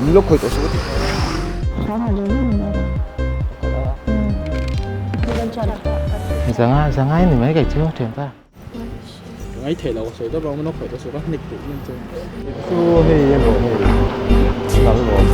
Min lo khawih tawh suh ka ti. Zanga zanga ni mai kai chu thian ta. Ngai thei lo sawi deuh min lo khawih tawh suh ka hnik duh em chu. Chu hei a lawm hei nal lawm.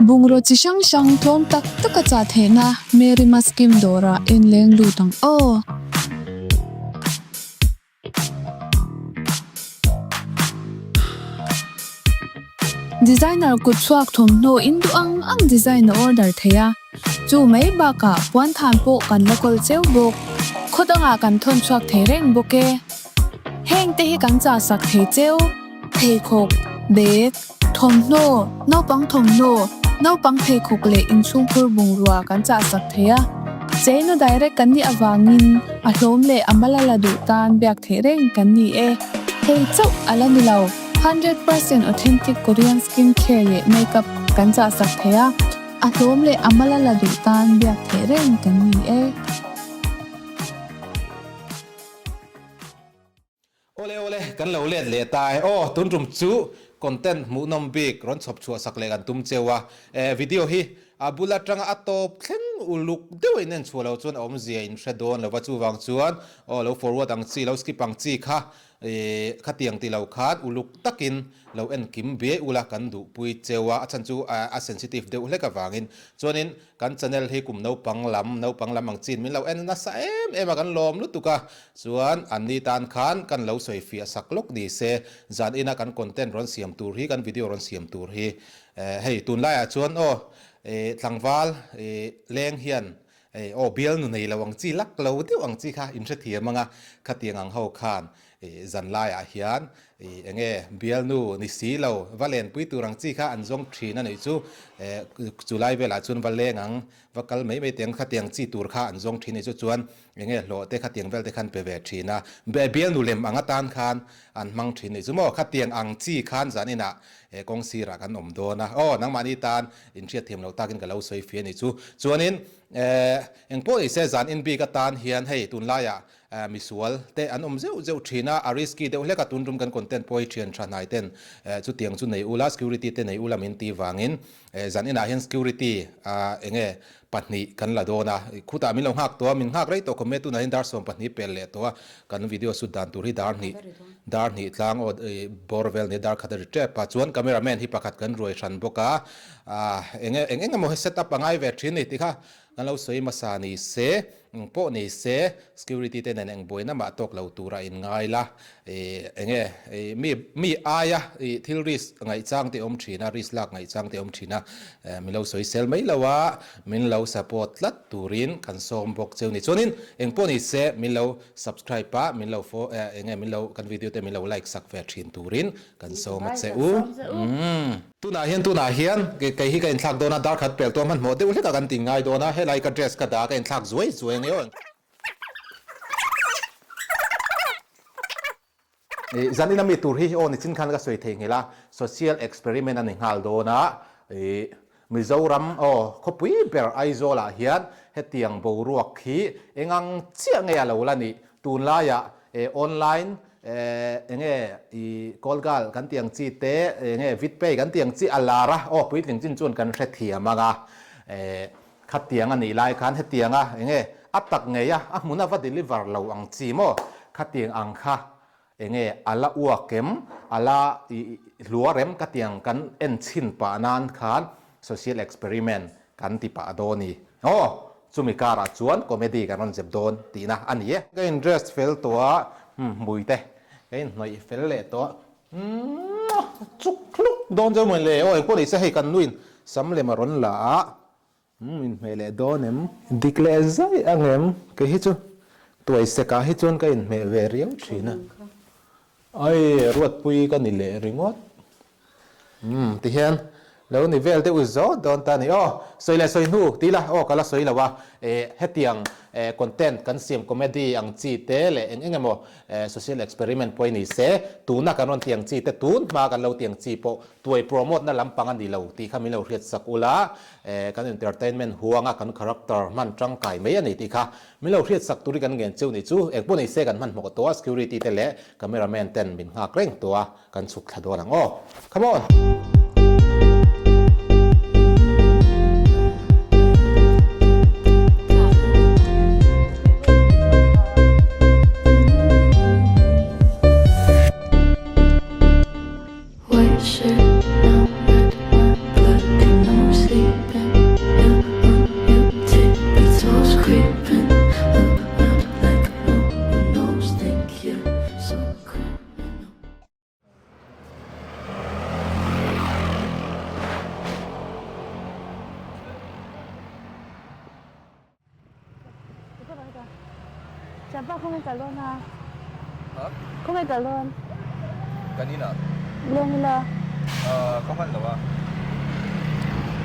Bungraw chi hrang hrang tlawm tak taka chah theihna Mary Maskim dawrah en leng lut ang aw. Designer kut chhuak thawmhnaw in duh ang ang design a order thei a, chu mai bakah puan than pawh kan la kawl cheu bawk. Khaw dangah kan thawn chhuak thei reng bawk e. Heng te hi kan chah sak thei cheu, pheikhawk, bag, thawmhnaw, naupang thawmhnaw, naupang pheikhawk leh inchhungkhur bungrua kan chah sak thei a. Cheina direct kan nih avangin a hlawm leh a mal a la duh tan biak theih reng kan ni e. Hei chauh a la ni lo, 100% authentic Korean skin care leh makeup kan chah sak thei a, a hlawm leh a mal a la duh tan biak theih reng kan ni e. Awle awle, kan lo let leh ta e. Aw, tun tum chu content hmuhnawm bik rawn chhawp chhuah sak leh kan tum cheu a. E, video hi a bul atanga a tawp thleng uluk deuh in en chhuah lo chuan a awmzia in hre dawn lo va, chuvang chuan aw lo forward ang chi, lo skip ang chi kha e, khatiang ti lo khan uluk takin lo en kim biai ula kan duhpui cheu a, a chhan chu a sensitive deuh hlek avangin. Chuanin Kan channel hi kum naupang lam, naupang lam ang chin min lo en nasa em em a, kan lawm lutuk a, chuan an ni tan khan kan lo sawi fiah sak lawk ni se, zan ina kan content rawn siam tur hi, kan video rawn siam tur hi, hei tunlaiah chuan aw tlangval leng hian aw bialnu nei lo ang chi lak lo deuh ang chi kha inhrethiam ang a, khatiang ang ho khan zan laiah hian Enge bialnu ni si lo, va lenpui tur ang chi kha an zawng thin a nih chu. Chu lai velah chuan va leng ang, va kal mai mai teng khatiang chi tur kha an zawng thin a nih chu. Chuan enge hlawh te khatiang vel te khan pe ve thin a, bialnu lem ang atan khan an hmang thin a nih chu maw. Khatiang ang chi khan zan inah kawng sirah kan awm dawn a, aw nangmahni tan inhriat thiam lo takin ka lo sawi fia a nih chu. Chuanin engpawh ni se zan inbik atan hian hei tunlaiah Misual te an awm zeuh zeuh thin a, a risky deuh hlek a, tun tum kan content pawh hi thian tha hnai ten chutiang chu nei ula, security te nei ula min ti vangin zan inah hian security enge pahnih kan la dawn a, khutah min lo nghak tawh a, min nghak rei tawh khawp mai a, tunah hian dar sawm pahnih pel leh tawh a, kan video shoot dan tur hi dar hnih dar hnih tlang aw bawr vel nia dar khat a ri tep a, chuan camera man hi pakhat kan ruai hran bawk a, enge eng eng emaw hi set up a ngai ve thin a ni tih kha Kan lo sawi hmasa ni se, eng pawh ni se, security te nen eng buaina mah tawk lo tura in ngai la, ih enge ih mi mi aia ih thil risk ngaihchang te awm thin a, risk lak ngaihchang te awm thin a, min lo sawi sel mai lo a, min lo support tlat turin kan sawm bawk cheu ni. Chuanin eng pawh ni se min lo subscribe a, min lo fo enge min lo kan video te min lo like sak ve thin turin kan sawm a che u. Tunah hian tunah hian kei hi ka inthlak dawn a, dar khat pel tawh hmanhmawh deuh hlek a kan ti ngai dawn a, helai ka dress ka dah a ka inthlak zuai zuai ang eo. Ih zan ina mi tur hi aw nichin khan ka sawi thei nghilh a, social experiment a ni nghal dawn a, ih Mizoram aw khawpui ber Aizawl ah hian hetiang boruak hi engang chiah nge a lo la nih tunlaiah online Enge i call girl kan tih ang chi te, enge vidpay kan tih ang chi a lar a, aw puitling chin chuan kan hrethiam ang a, khatiang a nih lai khan hetiang a enge a tak ngei a, a hmun a va deliver lo ang chi maw, khatiang ang kha enge a la uak em, a la i hluar em khatiang kan en chhin pah nan khan social experiment kan ti pah dawn i, aw Chumi karah chuan comedy kan rawn zep dawn tihna a ni e. Ka in dress fel tawh a, hmui te ka in hnawih fel leh tawh a, chuk hluk dawn chu mawni le aw engpawh ni se hei kan nuin sam lem a rawn la a, in hmeh leh dawn em? Dik leh zai ang em? Kei hi chu tuai sekah hi chuan ka inhmeh ve riau thin a, ai Ruatpui ka ni leh ringawt. Tihian. Lo ni vel deuh zawt dawn ta a ni. Aw, sawi leh sawi hnu ti ila, aw ka la sawi lo a, eh hetiang eh content kan siam comedy ang chi te leh eng eng emaw eh social experiment pawh i ni se, tuna kan rawn ti ang chi te tun hma kan lo ti ang chi pawh tuai promote na lampang a ni lo tih kha min lo hriat sak ula, eh kan entertainment huanga kan character hman tangkai mai a ni tih kha min lo hriat sak turin kan ngen cheu ni chu engpawh ni se kan hmanhmawh tawh a security te leh cameraman ten min nghak reng tawh a. Kan chhuk thla dawn ang aw. Come on! Chapa khawnge kal dawn a? Khawnge kal dawn? Kan inah. Leng ila. Ka hman lo a.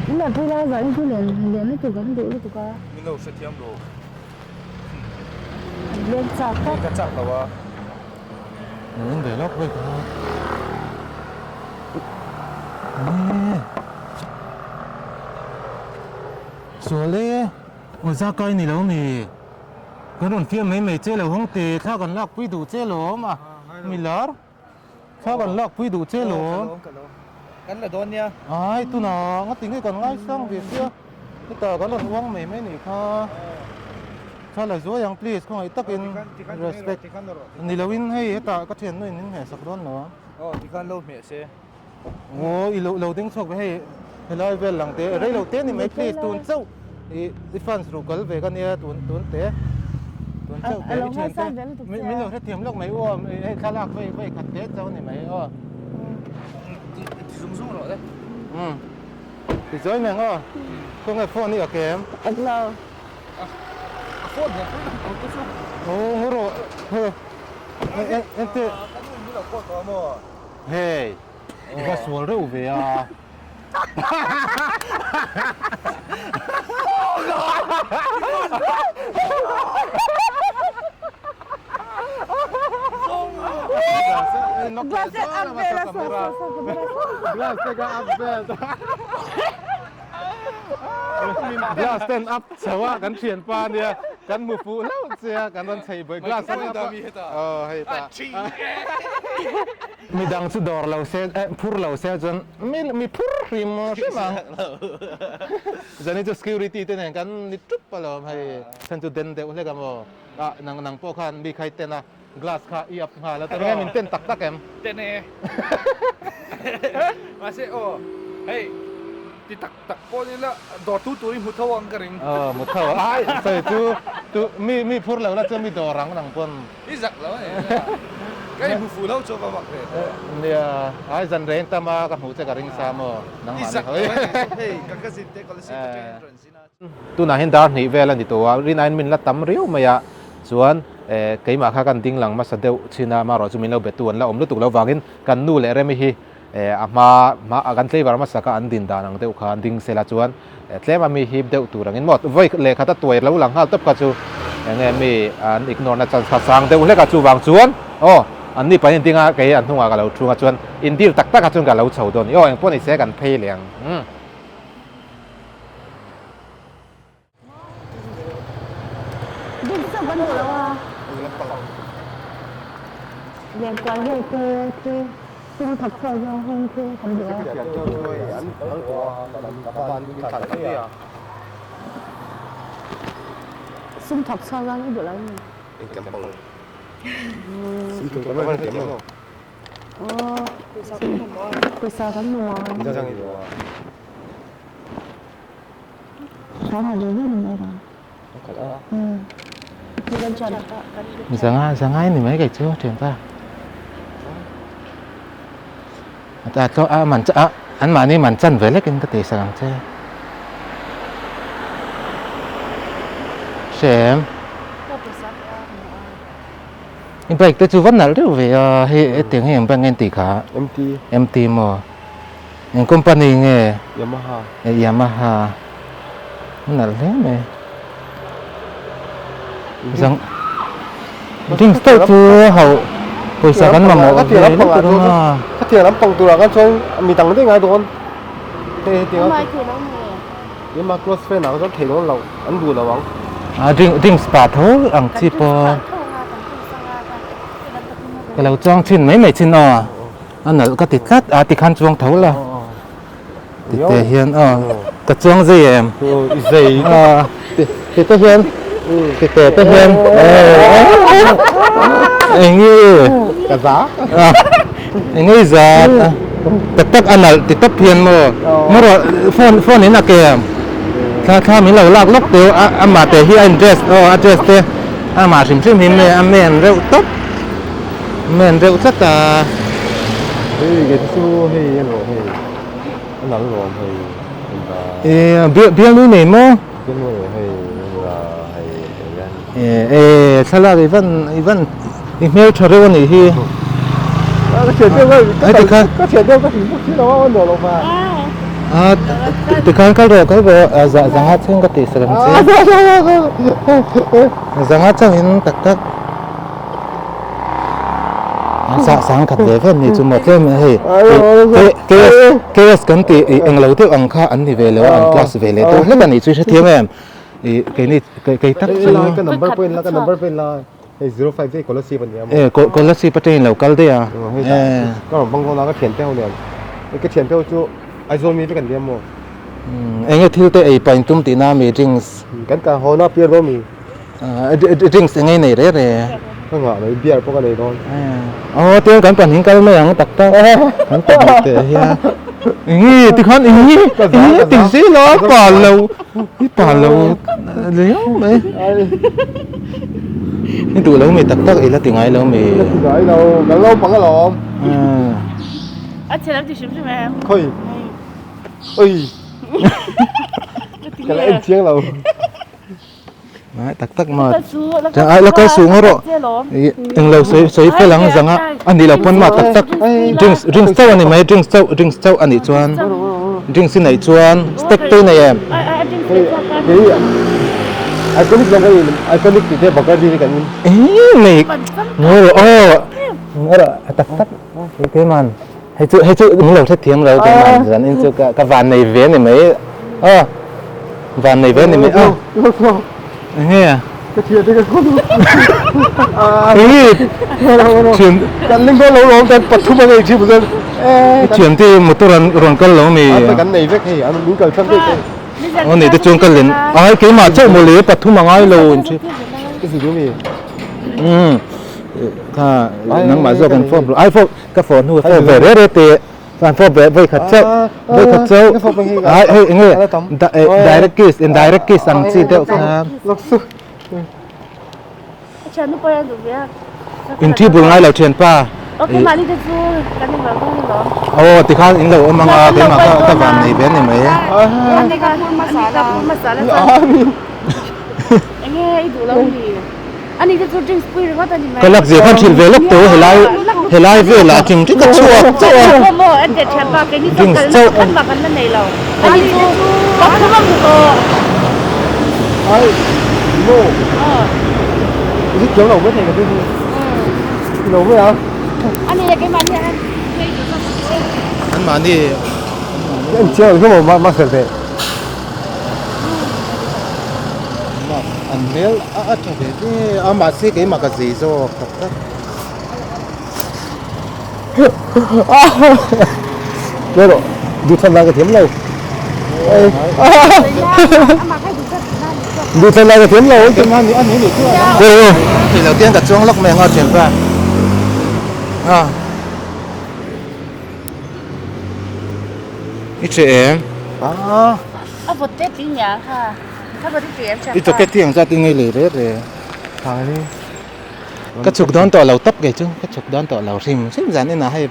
In la pui lai vah in chu len len lutuk an duh lutuk a. Min lo hrethiam rawh. Leng chak tak. Ka chak lo a. Eng ve lawk vek a. Nge. Sual e. Aw za kai ni lo mi. Kan rawn fiam mai mai che lo hawng te thla kan lak pui duh che lawm a. Mi lar. Thla kan lak pui duh che lawm. Kan la dawn nia. Ai tuna nga ti nge kan ngaisang ve sia. Heta kan rawn uang mai mai nih kha. Thla la zuai ang please khawngaih takin respect ni loin hei hetah ka thiannu in min hmeh sak dawn lo a. Aw tikhan lo hmeh se. Aw i lo lo ding chhuak ve hei helai vel lang te rei lo te ni mai please tun chauh i i fans ruh kal ve ka nia tun tun te tun chauh te i thian te min lo hrethiam lawk mai aw hei thlalak vei vei khat te chauh ni mai aw. Ti zung zung rawh le. Umm ti zawi mai ang aw khawnge phone hi a kem. Englo. A phone hian pui ang te chu. Aw ngaw rawh he en en teh. Ka nu in min lo call tawh a maw? Hey i va sual reuh ve a. Glass te up vel a saw saw saw Glass te ka up vel. Glass ten up chho a kan thian pa ania kan hmu fuh hlauh che a kan rawn chei buai glass an up a aw hei ta midang chu dawr lo se eh phur lo se chuan mi mi phur hrim hrim ang zani chu security te nen kan ni tup alawm hei chhan chu den deuh hlek a maw ah nang nang pawh khan mi khai ten a glass kha i up nghal a tunge min ten tak tak em? Ten e. Mahse aw hei ti tak tak pawh ni la dawr tu tur i hmu tho ang ka ring. Aw hmu tho ang. Ai sawi chu tu mi mi phur lo la chu mi dawr ang nang pawn. I zak lo a ni. Ka i hmu fuh lo chu va vak ve tawh. Nia ai zan reng tam a ka hmuh che ka ring sa maw nangmah ni. I zak lo a ni hei ka cousin te college ka train an rawn zin a. Tunah hian dar hnih vel a ni tawh a, rinaiin min la tam riau mai a, chuan eh keimah kha kan ding lang hmasa deuh chin a, amaherawh chu min lo betu an la awm lutuk lo vangin kan nu leh Remi hi eh a hma hma kan tlaivar hmasa kha an din dan ang deuh khan ding sela chuan eh tlem a mi hip deuh tur angin maw vawi lehkhat a tuai lo lang nghal tawp kha chu eng nge mi an ignore na chance kha sang deuh hlek a, chuvang chuan aw an ni pahnih ding a kei an hnungah ka lo thung a chuan indir tak tak ah chuan ka lo chho dawn a ni aw engpawh ni se kan phei leh ang umm. Dik chauh kan duh lo a. Lenkual vel te khi sum thawk chhuak zawng hung khi kan duh a. Sum thawk chhuak zawng i duh lo mi? Aw, pawisa kan mamawh a. Zanga zanga in ni mai kei chu thianpa a tlo a man a an mahni man chan ve lek in ka tih sak ang che hrem i bike te chu va nalh deuh ve a hei hetiang hi eng bike nge an tih kha MT maw. Eng company nge? Yamaha. E Yamaha. A nalh hle mai. Zang drinks deuh chu hauh pawisa kan mamawh ve lutuk ang a. Khatiang lampang turah khan chuan mi dang daih ngai dawn. Hei hetiang a Yamaha close friend ah kha chuan thei dawn lo an duh lo ang. A drink drinks pah tho ang chi pawh. Ka lo chuang thin mai mai thin aw. A nalh ka ti tlat a tikhan chuang tho la. Tite hian aw ka chuang zei em? Zei. Tite hian tite te hian eng nge ka za eng nge i zat tak tak a nalh ti tawp hian maw maw rawh phone phone in a kem thla thla min lo lak lawk teu a amah te hi a in dress aw a dress te amah hrim hrim hi a men reuh tawp. Men reuh tlat a. Hei kei te chu hei a lawm hei a nal lawm hei E bialnu nei maw? Bialnu nei hei hei hian. E e thlalak i van i van i hmel tha reuh a nih hi. Ka thian deuh ka ka ka ka thian deuh ka hlim bawk si lo a a nuam lo va. A tikhan kal rawh kal rawh zanga chhung ka tih sak ang che. Zanga changin tak tak. Sa sang khat ve ve ni chu maw tlem hei KS KS kan tih ih englo deuh ang kha an ni ve lo a an class ve leh deuh hlek a nih chu i hrethiam em ih keini kei tak chu ka number pawh in la ka number pawh in la hei 05 te Kolasib a nia maw e Kolasib atangin lo kal daih a ka rawn bang dawn a ka thiante ho nen ka thiante ho chu Aizawl mi vek an nia maw enge thil te ei pain tum tihna mi drinks kan kal haw na piar dawn mi Drinks eng ei nei re re. Ka ngah mai beer pawh ka nei dawn. Aw tiang kan pahnih kal mai ang tak tak. Kan pahnih teh hian. Enge tikhan enge enge ti zel a pa lo i pa lo riau mai. I duh lo mi tak tak i la ti ngai lo mi. La ti ngai lo kan lo pang alawm. A chhe lam ti hrim hrim em. Khawi. Oi. Ka la en chiang lo. Ngai tak tak ma. Ai la kal suh rawh. Englo sawi sawi fel ang zanga a nih loh pawn ma tak tak drinks drinks chauh a ni mai drinks chauh drinks chauh a nih chuan drinks i neih chuan steak te i nei em? Iconic zawng ka in iconic tih te Bacardi te kan in. Ih nei ngawi rawh aw ngawi rawh a tak tak keiman hei chu hei chu min lo hrethiam lo keiman zan in chu ka van nei ve a ni mai aw van nei ve a ni mai aw enge a ka thian te ka khawn ih thian kan ling dawn lo lawm kan pathum a nei thin chuan thian te motor an rawn kal lo mi kan nei vek hei an min kal san vek hei aw nei te chuan ka len ai keimah chauh mawle pathum a ngai lo in thi ka si du mi kha nangmah zawk an fawp ai fawp Ka fawh hnu fawh ve re re te chuan fawh ve vawi khat chauh vawi khat chauh ai hei enge direct kiss indirect kiss ang chi deuh kha in thi bul ngai lo thian pa aw tikhan in lo awm anga keimah kha ka van nei ve a ni mai Ka lak zia khan hrilh ve lawk tawh helai helai velah thing ṭi ka chhuak chauh a drinks chauh anmahni An hmel a tha ve ve a mahse keimah ka zei zawk tak tak. Nghe rawh duhthlanna ka thiam lo. Duhthlanna ka thiam lo. Thei lo tiang ka chuang lawk mai ang a thianpa. I ṭhe em? A vawt te tih nia kha. Kha vawt i ti em I jacket hi ang zat in ngei lei re re. Ka chhuk dawn tawh lo tawp kei chu. Ka chhuk dawn tawh lo hrim hrim zan inah hei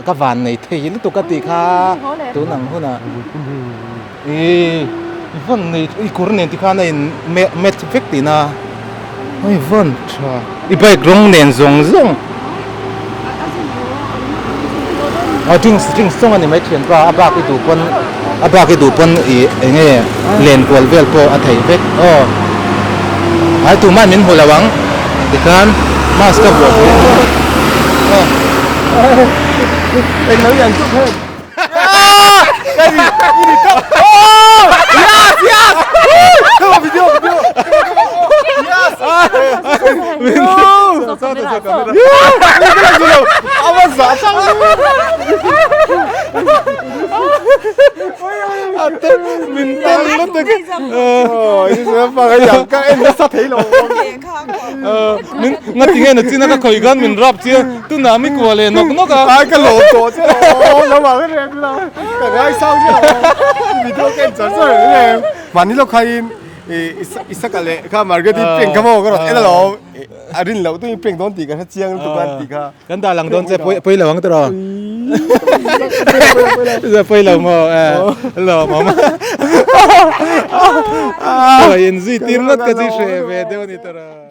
ka van nei thei lutuk a tih kha tun ang hunah. I vawn nei i kawr nen tikhan a in match vek tihna. Hei vawn tha. I bike rawng nen zawng zawng. Aw drinks drinks chawng a ni mai thian pa a bak i duh pawn a bak i duh pawn ih eng nge len kual vel pawh a theih vek aw ai tumah min hmu lo ang tikhan mask ka vuah pui aw. Englo i an chu khan. Tunah mi kuah leh nawk nawk a. Ai ka lawm tawh che aw lo vang em em la ka ngai sang che aw video ka en char char reng em mahni lawk khain i Isaka leh kha Margaret i prank kha maw ka rawn en alawm a rin loh tuin prank dawn tih ka hre chiang lutuk a tih kha kan dah lang dawn che pawi lo ang tiraw pawi lo maw lawmawm a inzui tir ngawt ka chi hreh ve deuh a ni tiraw.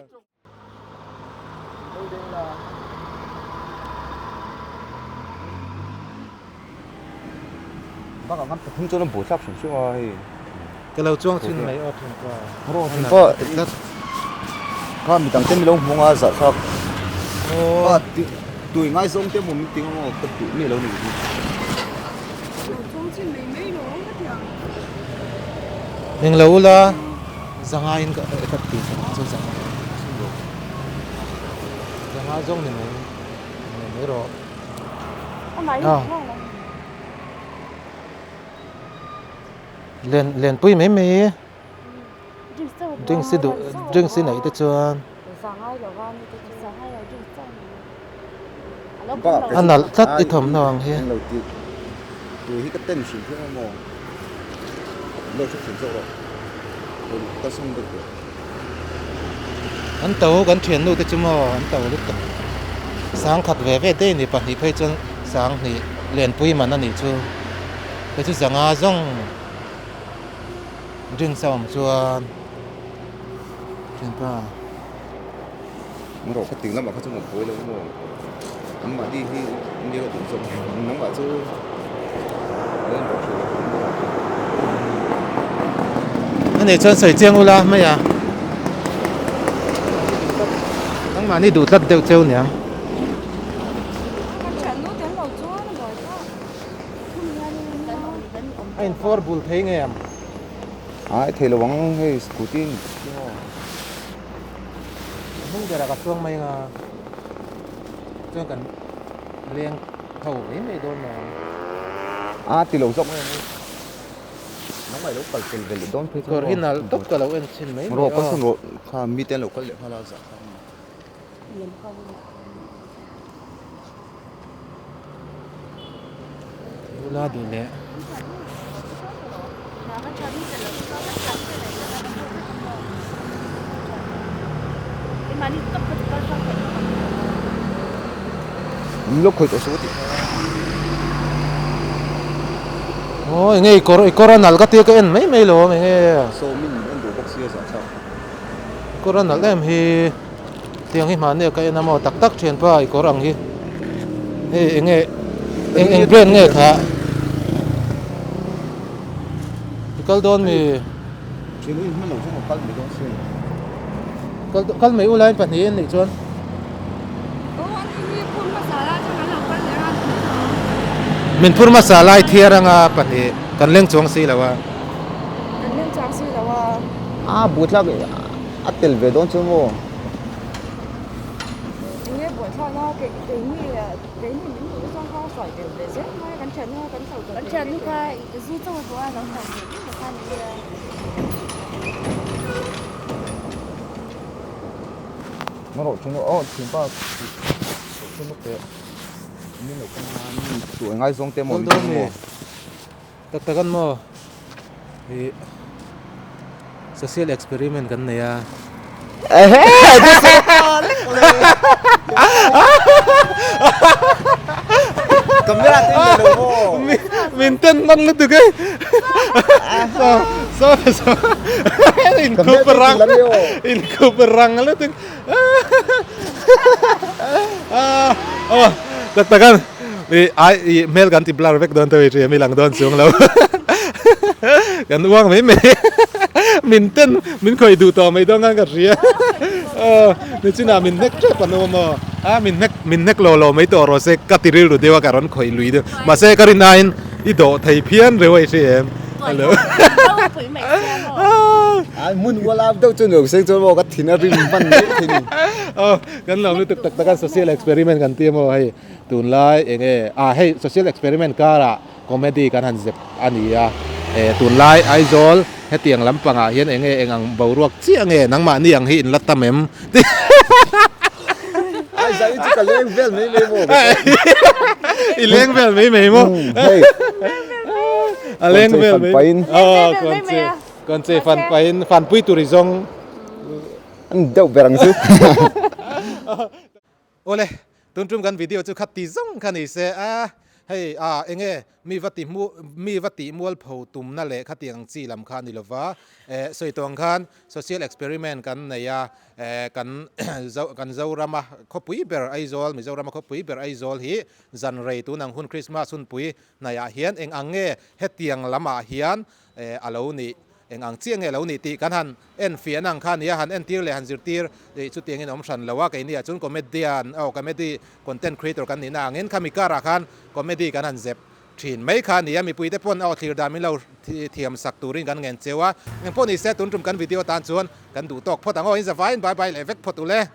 Bakah khan pathum chuan an buai thlak hrim hrim a hei. Ka lo chuang thin mai aw thinpa. Rawh thinpa kha mi dang te mi lo hmu anga zah thlak. Aw tui ngaizawng te maw min ti anga ka duh miah lo ni. Englo ula. Zanga in ka ka ti chu zanga zanga zawng ni mai ni mai rawh len len pui mai mai drinks hi duh drinks hi neih te chuan a nalh tlat i thawmhnaw ang hi. An to kan thiannu te chu maw an to lutuk sang khat ve ve daih a ni pahnih phei chuan sang hnih lenpui man a nih chu hei chu zanga zawng drinks a awm chuan thianpa. Rawh ka ting lamah kha chuan a buai lo maw anmahni hi nia ka duh zawk nangmah chu A nih chuan sawi chiang ula mai a nangmahni duh tlat deuh cheu niang. A infawr bul thei ngei ang. Ai thei lo ang hei scooty a ni. Hnung berah ka chuang mai anga chuan kan leng tho mai mai dawn lo ang. A ti lo zawk mai ang. Nangmah i lo kal fel ve leh dawn phei chuan. Kawr hi nalh tawp ka lo en chhin mai mai aw. Rawh ka sawn rawh kha mite an lo kal leh nghal a zah kha. Ula duh leh. Aw enge i kawr i kawr a nalh ka tia ka en mai mai lo enge i kawr a nalh em hi. Tiang hi hmahni a ka en a maw tak tak thianpa i kawr ang hi hei eng nge eng eng brand nge kha i kal dawn mi kal kal mai u lain pahnih an nih chuan min phur hmasa lai thiar anga pahnih kan leng chuang si lo a kan leng chuang si lo a a buaithlak A tel ve dawn chu maw? Enge buaithlak a, keini keini min duh chuan kha sawi tel ve zel mai a, kan thiannu kha kan sawi tel Kan thiannu kha zu chaw pawh a lo sawi ve zel kha ni nia. Ngarawh thin aw thianpa thin lawk teh min lo kal a mi tu ngaizawng te maw min ti maw? Tak tak an maw? Ih social experiment kan nei a. Camera te in lo maw? Min ten hman lutuk e. So so so in khup rang in khup rang lutuk. Oh tak tak an. I ai i hmel kan ti blur vek dawn tawh i hria mi lang dawn chuang lo. Kan uang mai mai. Min ten min khawih duh tawh mai dawn khan ka hria. Aw nichinah min hnek tep an awm aw. A min hnek min hnek lo lo mai tawh rawh se ka ti rilru deuh a ka rawn khawih lui deuh. Mahse ka rin aiin i dawh thei phian reuh a i hria em. Hello. Ai mun ual au deuh chu nuam seng chuan maw ka thin a rim hman mai thei ni. Aw kan lo lutuk tak tak a social experiment kan ti amaw hei tunlai enge ah hei social experiment karah comedy kan han zep a ni a eh tunlai Aizawl hetiang lampangah hian enge eng ang boruak chiah nge nangmahni ang hi in la tam em tih Ai zai chu ka leng vel mai mai maw I leng vel mai mai maw hei A leng vel mai pain aw kawnche kawnche fan pain fanpui tur i zawng an deuh ber ang chu. Awle, tun tum kan video chu khat ti zawng kha ni se a, hei a enge mi va ti hmu mi va tih mualpho tumna leh khatiang chi lam kha a ni lova, eh sawi tawh ang khan social experiment kan nei a, eh kan zo kan Zorama khawpui ber Aizawl Mizorama khawpui ber Aizawl hi zan rei tun ang hun Christmas hunpui hnaiah hian eng ang nge hetiang lamah hian eh a lo nih Eng ang chiah nge lo nih tih kan han en fiah ang kha a nia, han entir leh han zirtir tih chutiangin a awm hran lo a, keini ah chuan comedian aw comedy content creator kan nihna angin khami karah khan comedy kan han zep thin mai kha a nia, mipuite pawn aw thlir dan min lo thiam sak turin kan ngen cheu a, engpawh ni se tun tum kan video tan chuan kan duh tawk phawt ang aw, in zavaiin bye bye leh vek phawt ule.